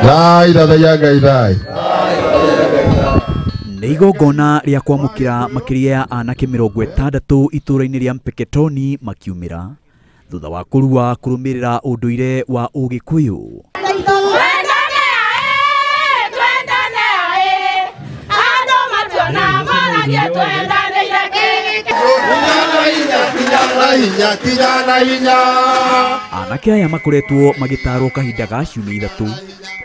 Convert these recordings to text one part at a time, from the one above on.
Thai thathaiya Ngai thai. Nĩ igongona rĩa kwamũkĩra makĩria ya anake 60 itũũra-inĩ rĩa Mpeketoni makiumĩra thutha wa kũrua kũrũmĩrĩra ũndũire wa Ũgĩkũyũ. Anake aya makoretwo magĩtarwo kahinda ga ciumia 3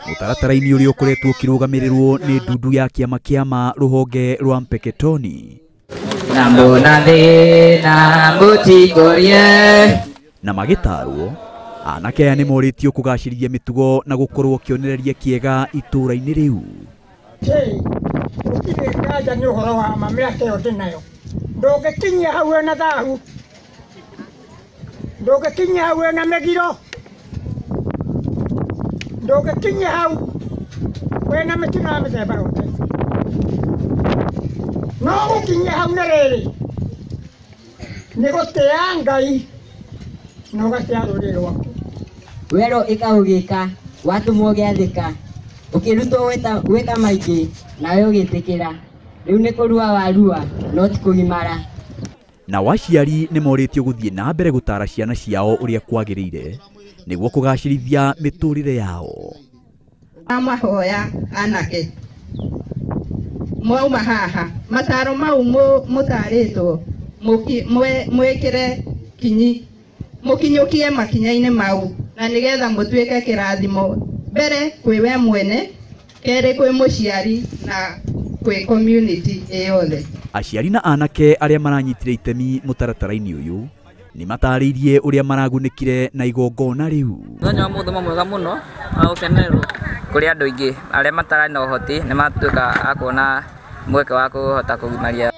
mũtaratara-inĩ ũrĩa ũkoretwo ũkĩrũgamĩrĩrwo nĩ ndundu ya kĩama kĩama rũhonge rwa Mpeketoni na magĩtarwo anake aya nĩ morĩtio kũgacĩrithia mĩtugo na gũkorwo kĩonereria kĩega itũũra-inĩ rĩu. Gũtirĩ nganja nĩ ũhoro wa ma mĩaka ĩyo ndĩnayo, ndũngĩkinyia hau wĩna thahu, ndũngĩkinyia hau wĩna mĩgiro, ndũngĩkinyia hau wĩna mĩtino ya mĩthemba yothe. No gũkinyia hau nĩ rĩrĩ, nĩ gũtĩa Ngai na ũgatĩa rũrĩrĩ rwaku. Werwo ĩka ũgĩka, watũmwo ũgĩathĩka, ũkĩrutwo gwĩka maingĩ nawe ũgĩtĩkĩra. Rĩu nĩ kũrua warua no ti kũgimara. Nao aciari nĩ morĩtio gũthiĩ na mbere gũtara ciana ciao ũrĩa kwagĩrĩire nĩguo kũgacĩrithia mĩtũrĩre yao. Amahoya anake mwauma haha mataro mau mũtarĩtwo mwĩkĩre kinyi mũkinyũkie makinya-inĩ mau na nĩgetha mũtuĩke kĩrathimo mbere kwĩ we mwene, kerĩ kwĩ mũciari na kwĩ community ĩyothe. Aciari na anake arĩa maranyitire itemi mũtaratara-inĩ ũyũ nĩ matarĩirie ũrĩa maragunĩkire na igongona rĩu. Mũthenya wa mũthoma mwega mũno wa gũkenererwo kũrĩ andũ aingĩ arĩa matarĩ na ũhoti nĩ matuĩka a kuona mweke wa kũhota kũgimaria.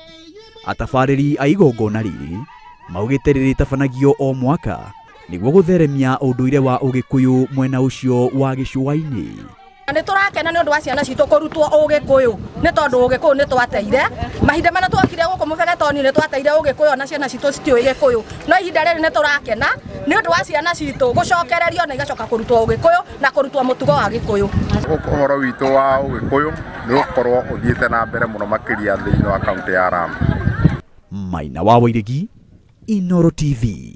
Atabarĩri a igongona rĩrĩ maugĩte rĩrĩtabanagio o mwaka nĩguo gũtheremia ũndũire wa Ũgĩkũyũ mwena ũcio wa gĩcũa-inĩ. Nĩ tũrakena nĩ ũndũ wa ciana citũ kũrutwo Ũgĩkũyũ nĩ tondũ Ũgĩkũyũ nĩ twateire mahinda marĩa twokire gũkũ Mũbegetoni nĩ twateire Ũgĩkũyũ na ciana citũ citiũĩ Gĩkũyũ, no ihinda rĩrĩ nĩ tũrakena nĩ ũndũ wa ciana citũ gũcokererio na igacoka kũrutwo Ũgĩkũyũ na kũrutwo mũtugo wa Gĩkũyũ. Ũhoro witũ wa Ũgĩkũyũ nĩ ũkorwo ũthiĩte na mbere mũno makĩria thĩinĩ wa kaunti ya Lamu. Maina wa Wairegi, Inooro TV.